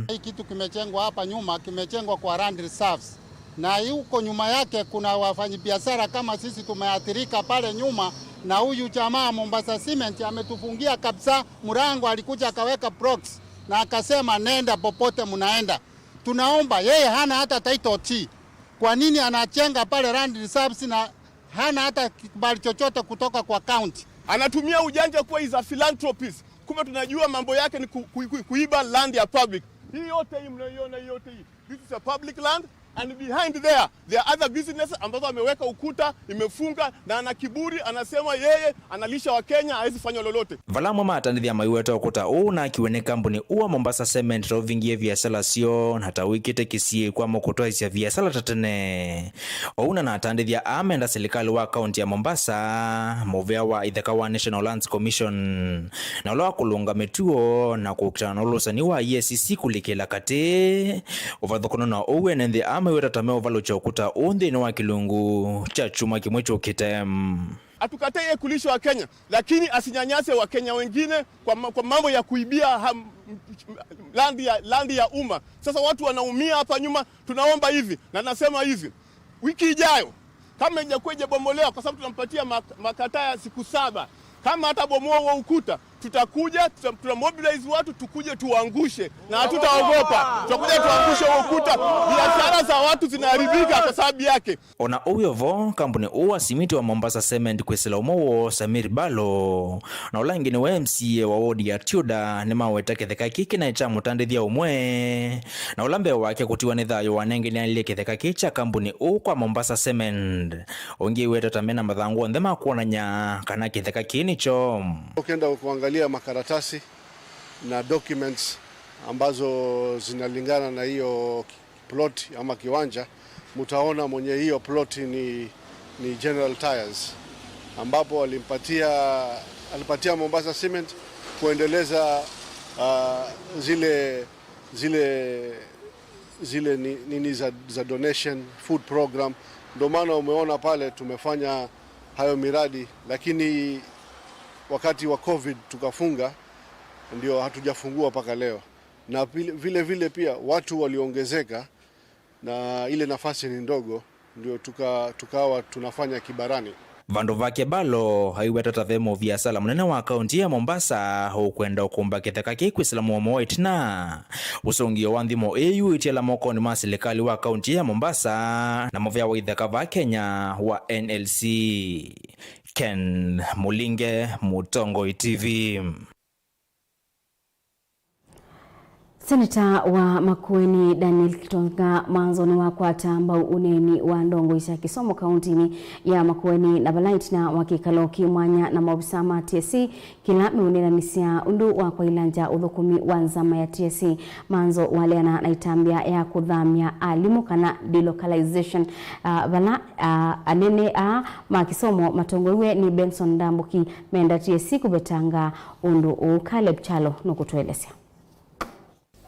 Hii kitu kimejengwa hapa nyuma, kimejengwa kwa land reserves. Na huko nyuma yake kuna wafanyabiashara kama sisi tumeathirika pale nyuma, na huyu jamaa Mombasa Cement ametufungia kabisa mlango, alikuja akaweka blocks na akasema, "Nenda popote mnaenda." Tunaomba, yeye hana hata title deed. Kwa nini anajenga pale land reserves na hana hata kibali chochote kutoka kwa county? Anatumia ujanja kuwa is a philanthropist. Kumbe tunajua mambo yake ni ku-, ku-, ku-, kuiba land ya public. Hii yote hii mnayoiona, hii yote hii, this is a public land, and behind there, there are other businesses ambazo ameweka ukuta, imefunga, na ana kiburi, anasema yeye analisha Wakenya, hawezi fanya lolote. Vala amwe ma atandĩthya maiweta ũkũta ũũ ũnakiwe nĩ kambuni ũũ wa Mombasa Cement ta ũvingie viasala syoo na ta wĩkĩte kĩsiĩĩkw'a mokũtwaĩsya viasala ta tene. Ouna na atandĩthya aa menda silikalĩ wa kaunti ya Mombasa mũvea wa itheka wa National Lands Commission, na ũla wa kũlũnga mĩtuo na kũkitana na ũlũsani wa E A C C kũlikĩla katĩ. Ũvathũkano na ũu, ene nthĩ aa maiweta ta meũvalũkya ũkũta ũũ nthĩnĩ wa kĩlungu kya kyumwa kĩmwe kyũkĩte. Hatukatai yeye kulisha Wakenya, lakini asinyanyase Wakenya wengine kwa ma-, kwa mambo ya kuibia ham-, land ya, land ya umma. Sasa watu wanaumia hapa nyuma, tunaomba hivi, na nasema hivi, wiki ijayo, kama haijakuwa haijabomolewa, kwa sababu tunampatia mak-, makataa ya siku saba. Kama hatabomoa huo ukuta, tutakuja, tuta-, tutamobilize watu, tukuje tuangushe, na hatutaogopa. Tutakuja tuangushe huo ukuta. Biashara za watu zinaharibika kwa sababu yake. O na ũu wĩ o vo, kambuni ũũ wa simiti wa Mombasa Cement kwĩsĩla ũmwe woo, Samir Balo, na ũla ũngĩ nĩwe M C A wa wodi ya Tudor, nĩmaweta kĩtheka kĩĩ kĩnaĩ kya mũtandĩthya ũmwe, na ũla mbee wake kũtiwa nĩ thayũ wanengeneanĩlye kĩtheka kĩĩ kya kambuni ũũ kwa Mombasa Cement. Ũngĩ weta ta mena mathangũ onthe ma kwonany'a kana kĩtheka kĩĩ nĩkyo. Ukienda kuangalia makaratasi na documents ambazo zinalingana na hiyo plot ama kiwanja, mtaona mwenye hiyo plot ni, ni General Tyres, ambapo alimpatia, alipatia Mombasa Cement kuendeleza, ah, zile, zile, zile ni, nini za, za donation, food program. Ndio maana umeona pale tumefanya hayo miradi, lakini wakati wa covid tukafunga, ndio hatujafungua mpaka leo. Na vile, vile vile pia watu waliongezeka na ile nafasi ni ndogo, ndio tuka-, tukawa tunafanya kibarani. Vandũ vake, Balo aiweta ta ve mũviasala mũnene wa kaunti ya Mombasa ũkwenda ũkũmba kĩtheka kĩĩ kwĩsĩla mũomo wa ĩtina. Ũsũngĩo wa nthimo ĩĩ yuĩtye ala mokonĩ ma silikalĩ wa kaunti ya Mombasa na mũvea wa ithaka va Kenya wa N L C. Ken Mulinge, Mũtongoi T V. Seneta wa Makueni Daniel Gitonga Manzo nĩwakwata mbau ũneeni wa ndongoi sya kĩsomo kauntinĩ ya Makueni, na vala ĩtina wa kĩkalo kĩ mwanya na maovisa ma T S C kĩla meũneenanĩsya ũndũ wa kwaĩlangya ũthũkũmi wa nzama ya T S C, Manzo waleana na ĩtambya ya kũthamya alimũ kana delocalization, ah, vala, ah, anene aa ma kĩsomo matongoew'e nĩ Benson Ndambuki menda T S C kũvetanga ũndũ ũũ. Caleb Kyalo nũkũtũelesya.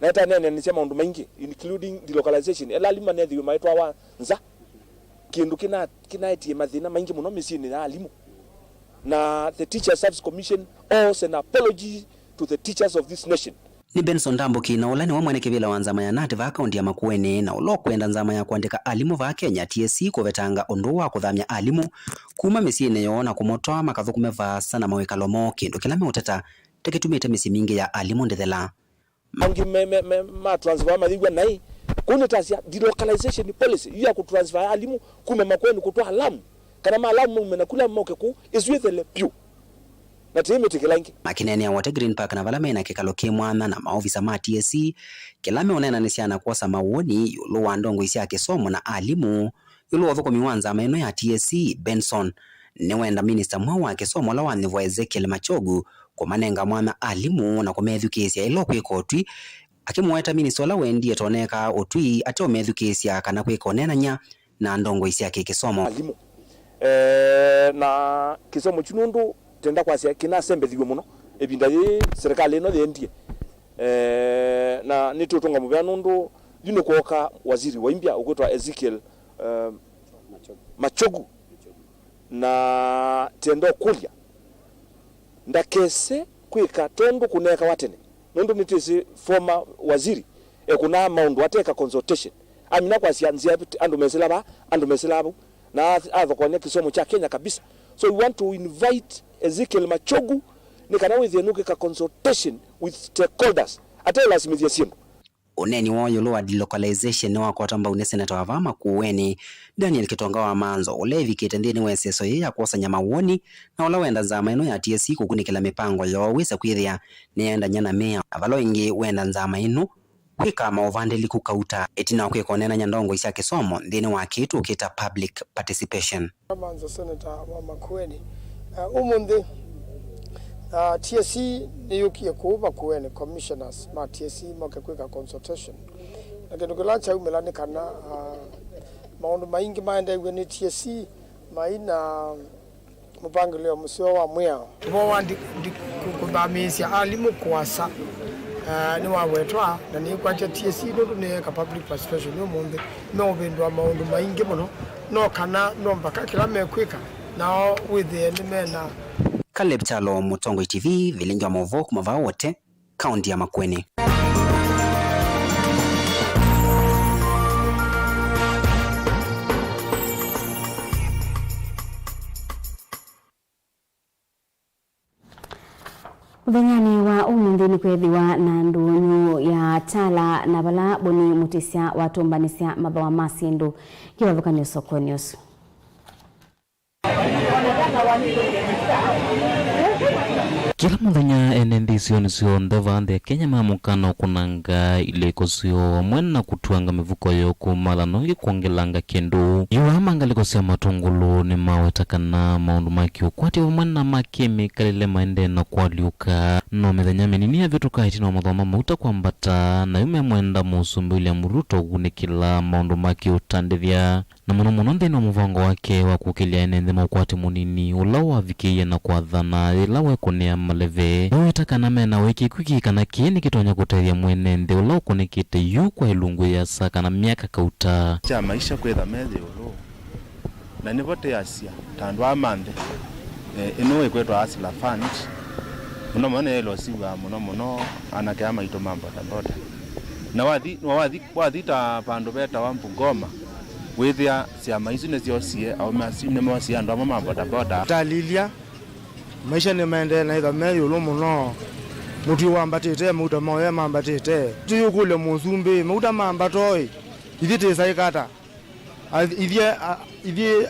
Na ĩtaneenanĩsya maũndũ maingĩ, including delocalization, ĩla alimũ manethĩiwe maitwawa nza, kĩndũ kĩna-, kĩnaetie mathĩna maingĩ mũno mĩsyĩnĩ ya alimũ. Na the Teacher Service Commission owes an apology to the teachers of this nation. Nĩ Benson Ndambuki, na ũla nĩwe mwene kĩvĩla wa nzama ya nat vaa kaunti ya Makueni, na ũla ũkwenda nzama ya kũandĩka alimũ vaa Kenya, T S C, kũvetanga ũndũ wa kũthamya alimũ kuma mĩsyĩnĩ yoo na kũmatwaa makathũkũme vaasa na mawĩkalo moo, kĩndũ kĩla meũteta ta kĩtumĩte mĩsyĩ mingĩ ya alimũ ndĩthela. Angĩ me, me, me, ma transfer mathiw'a naĩ. Kũu nĩtasya delocalization policy, yu ya kũtransfer alimũ kuma Makueni kũtwaa Lamu, kana ma Lamu maume na kula moke kũu, ĩsu ĩthele vyũ. Na tĩĩmĩtĩkĩla ĩngĩ. Makĩneenea Wote Green Park na vala mena kĩkalo kĩ mwanya na maovisa ma T S C, kĩla meũneenanĩsya na kwosa mawoni ĩũlũ wa ndongoi sya kĩsomo na alimũ, ĩũlũ wa ũthũkũmi wa nzama ĩno ya T S C, Benson nĩwenda minista mweũ wa kĩsomo ũla wanyuvwa Ezekiel Machogu kũmanenga mwanya alimũ na kũmethukĩĩsya ĩla ũkwĩka ũtwi, akĩmũweta minista ũla wendie toneekaa ũtwi ateũmethukĩĩsya kana kwĩka ũneenany'a na ndongoi sya kĩkĩsomo. Alimũ. Eh, na kĩsomo kyu nũndũ tenda kwasya kĩnasembethiw'e mũno ĩvinda yĩĩ serikali ĩno yendie. Eh, na nĩtũtũnga mũvea nũndũ yu nĩkwooka waziri wa imbya ũkwĩtwa Ezekiel, eh, Machogu. Na tenda ũkũlya ndakese kwĩka tondũ kũneekawa tene, nũndũ nĩtwĩsĩ former waziri ekũnaa maũndũ ateka consultation. Amina kwasya nzĩa andũ mesĩla vaa, andũ mesĩla vau, na ath-, athokoany'a kĩsomo kya Kenya kabisa. So we want to invite Ezekiel Machogu nĩ kana wĩthĩe nũkĩka consultation with stakeholders, atelasimĩthya syĩndũ. Ũneeni woo ĩũlũ wa delocalization nĩwakwatwa mbau nĩ seneta wa vaa Makueni, Daniel Gitonga wa Manzo, ũla evikĩte nthĩnĩ wa ĩseso yĩĩ ya kwosany'a mawoni, na ũla wenda nzama ĩno ya T S C kũkunĩkĩla mĩpango yoo wĩse kwĩthĩa nĩyaendany'a na mĩao, na vala ũngĩ wenda nzama ĩno kwĩka maũvandĩliku kauta ĩtina wa kwĩka ũneenany'a ndongoi sya kĩsomo nthĩnĩ wa kĩĩ tũkĩta public participation. Manzo, seneta wa Makueni. Uh, ũmũnthĩ, uh, T S C nĩyũkie kũu Makueni, commissioners ma T S C moke kwĩka consultation. Na kĩndũ kĩla kyaumĩla nĩ kana, uh, maũndũ maingĩ maendeew'e nĩ T S C mai na mũpangĩlĩo mũseo wa mwĩao. Ũvoo wa ndi-, ndi-, kũ-, kũthamĩĩsya alimũ kũasa, eh, nĩwawetwa, na nĩkwatya T S C nũndũ nĩyeeka public participation ũmũnthĩ, meũvĩndũa maũndũ maingĩ mũno, no kana no mbaka kĩla mekwĩka, nao wĩthĩe nĩmena. Caleb Kyalo, Mũtongoi T V, vilingi wa maũvoo kuma vaa Wote, kaunti ya Makueni. Mũthenyanĩ wa ũmũnthĩ nĩkwĩthĩwa na ndũnyũ ya tala na vala Boni Mũtĩsya watũmbanĩsya mathooa ma syĩndũ kĩvathũkany'o sokonĩ ũsu. Kĩla mũthenya ene nthĩ isionĩ syonthe va nthĩ ya Kenya mamũkana ũkũnanga ilĩko syoo vamwe na kũtuanga mĩvuko yoo kuma ĩla no ĩngĩ kwongelanga kĩndũ. Yu aa ma ngalĩko sya matũngũlũ nĩmaweta kana maũndũ ma kĩũkwati vamwe na ma kĩmĩkalĩle maendee na kũalyũka. No mĩthenya mĩnini yavĩtũka ĩtina wa mathooa ma mauta kwambata, na yu memwenda Mũsumbĩ William Ruto kũkunĩkĩla maũndũ ma kĩũtandĩthya. Na mũno mũno nthĩnĩ wa mũvango wake wa kũkĩlya ene nthĩ ma ũkwati mũnini ũla wavikĩie na kwathana yĩla wekũnĩa maleve, nĩwĩta kana mena ũĩkĩĩku ki kana kĩĩ nĩkĩtonya kũtethya mwene nthĩ ũla ũkũnĩkĩte yu kwa ĩlungu yĩasa kana myaka kauta. Kya maisha kwĩtha me yĩũlũ, na nĩvo tĩasya ta andũ aa ma nthĩ, eh, ĩno ĩkwĩtwa Hustler Fund, mũno mũno nĩyaĩlwe siw'aa mũno mũno anake aa maitũ ma bodaboda. Na wathi, na wathi, wathi ta vandũ vetawa Bungoma, wĩthĩa syama isu nĩsyosie, aũme asu nĩmosie andũ amwe ma bodaboda. Talilya, maisha nĩmaendee na ĩtha me ĩũlũ mũno. Mũtw'ĩ wambatĩte, mauta maũya mambatĩte. Tũyũkũlya mũsumbĩ, mauta mambata oĩ, ithyĩ tĩsaĩka ata? A-, ithyĩ, a-, ithyĩ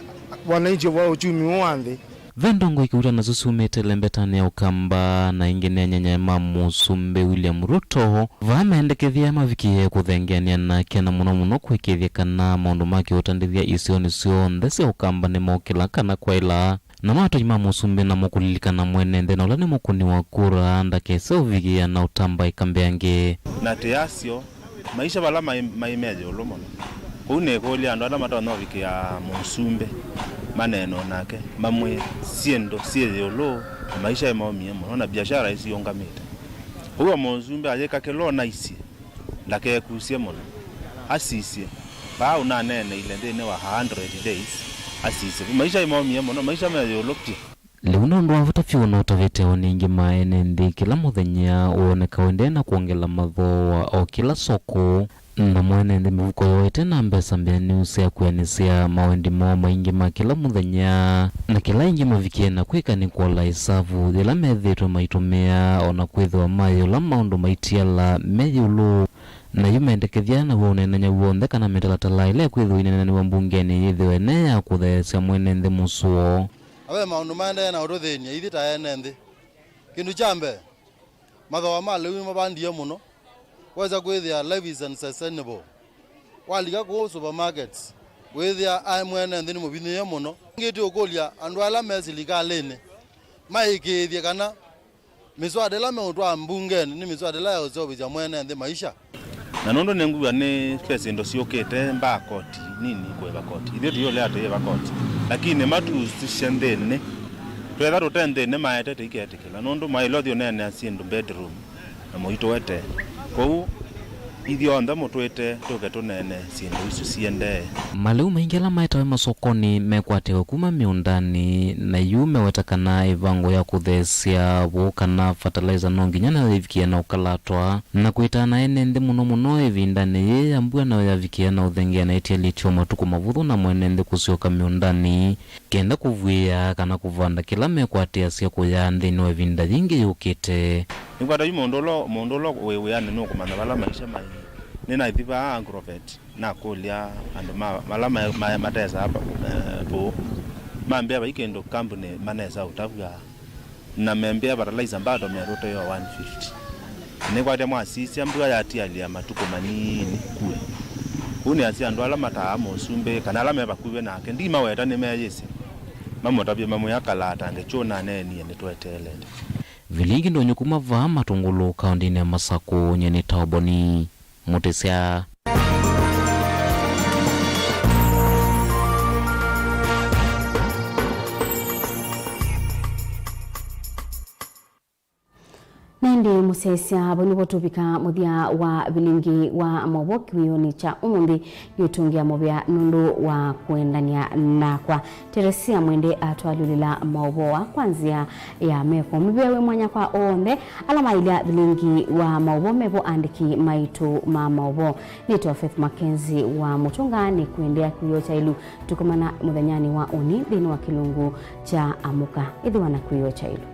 wananchi wa uchumi ũũ wa nthĩ. Ve ndongoi kĩuta nasyo syumĩte lembetanĩ ya Ũkamba na ingĩ nĩ anyanyae ma Mũsumbĩ William Ruto, vaa mendekethya mavikĩe kũthengeanĩa nake na mũno mũno kũĩkĩĩthya kana maũndũ ma kĩũtandĩthya isionĩ syonthe sya Ũkamba nĩmokĩla kana kwaĩla. Na matoi ma Mũsumbĩ namo kũlilikana mwene nthĩ na ũla nĩ mũkũni wa kura ndakese ũvikĩa na ũtambaĩka mbeange. Na tĩasyo Maisha vala maĩ, maĩ me ĩũlũ mũno. Kũu nĩkũlya andũ ala matonya ũvikĩa mũsumbĩ, maneene nake, mamwĩe syĩndũ syĩ ĩũlũ, na maisha ĩmaũmie mũno, na biashara ĩsiũngamĩte. Kwoou mũsumbĩ ayĩka kĩla ũnaisye, ndakekusye mũno. Asisye. Vaa ũnaneeneile nthĩnĩ wa a hundred days, asisye. Maisha ĩmaũmie mũno, maisha me ĩũlũ vyũ. Lĩu nĩ ũndũ wa vata vyũ na ũtavĩte aũnĩ aingĩ ma ene nthĩ kĩla mũthenya woneka ũendee na kwongela mathooa o kĩla soko, namo ene nthĩ mĩvuko yoo ĩte na mbesa mbeanĩu sya kwĩanĩsya mawendi moo maingĩ ma kĩla mũthenya, na kĩla aingĩ mavikie na kwĩka nĩ kũola ĩsavu yĩla methĩĩtwe maitũmĩa, o na kwĩthĩwa mayĩũla maũndũ maitiala me ĩũlũ. Na yu mendekethya naw'o ũneenany'a w'onthe kana mĩtalatala ĩla ĩkwĩthĩwa ĩineenanĩw'a mbungenĩ yĩthĩwe ne ya kũtheesya mwene nthĩ mũsũo. Na ve maũndũ maendee na ũtũthĩny'a ithyĩ ta ene nthĩ. Kĩndũ kya mbee, mathooa ma lĩu nĩmavandie mũno. Wesa kwĩthĩa life is unsustainable. Walika kũu supermarkets, wĩthĩa aĩ mwene nthĩ nĩmũvinyĩĩe mũno. Ĩngĩ tũkũlya andũ ala me silikalĩnĩ maĩkĩĩthye kana mĩswada ĩla meũtwaa mbungenĩ nĩ mĩswada ĩla yaũseũvĩsya mwene nthĩ maisha. Na nũndũ nĩngw'a nĩ ve syĩndũ syũkĩte, mbaa koti, nini kũĩva koti. Ithyĩ tũyũlea tũyĩva koti. Lakini matũsisye nthĩnĩ. Twetha tũte nthĩnĩ maete tũiketĩkĩla. Nũndũ mwaĩle ũthi ũneenea syĩndũ bedroom na mũitũete. Kwoou, ithyonthe mũtwĩte tũke tũneene syĩndũ isu siendee. Malĩu maingĩ ala maetawe masokonĩ mekwatĩwe kuma mĩũndanĩ, na yu meweta kana ĩvango ya kũtheesya vũũ kana fertilizer no nginya nayo yĩvikĩe na ũkalatwa. Na kwĩtana ene nthĩ mũno mũno ĩvindanĩ yĩĩ ya mbua nayo yavikĩe na ũthengeana ĩtialĩtye o matukũ mavũthũ na mwene nthĩ kũsyoka mĩũndanĩ kenda kũvuĩa kana kũvanda kĩla mekwatĩasya kũya nthĩnĩ wa ĩvinda yĩngĩ yũkĩte. Nĩkwata yu mũndũ ũla, mũndũ ũla wĩ wĩanĩ nũkũmanya vala maisha maĩ. Nĩnaithi vaa Agrovet, nakũlya andũ ma, ala ma, ma, matesaa pa, eh, vũũ. Mambĩa vai kĩndũ kambunĩ manesa ũtavw'a. Na membĩa fertilizer bado merũte yo one fifty. Nĩkwatya mwasisya mbua yatialya matukũ manini kue. Kũu nĩasya andũ ala mataa mũsumbĩ, kana ala me vakuvĩ nake, ndimaweta nĩmeyĩsĩ. Mamũtavye mamwĩa kalatange kyũ naneenie nĩtweteelete. Vilingi ndonyo kuma vaa Matũngũlũ kaũndĩnĩ ya Masakũ, nyie nĩ Taoboni Mũtĩsya. Na ĩndĩ mũsyaĩĩsya, vau nĩvo tũvika mũthya wa vilingi wa maũvoo kĩwĩonĩ kya ũmũnthĩ. Nĩũtũngĩa mũvea nũndũ wa kũendany'a nakwa. Teresia Mwende atwalyũlĩla maũvoo aa kwa nzĩa ya meko. Mũvea wĩ mwanya kwa onthe ala mailya vilingi wa maũvoo me vo, aandĩki maitũ ma maũvoo. Nĩtawa Faith Mackenzie wa Mũtũnga, nĩkũendeea kwĩoo kyailu. Tũkomana mũthenyanĩ wa ũnĩ nthĩnĩ wa kĩlungu kya Amũka. Ĩthĩwa na kwĩoo kyailu.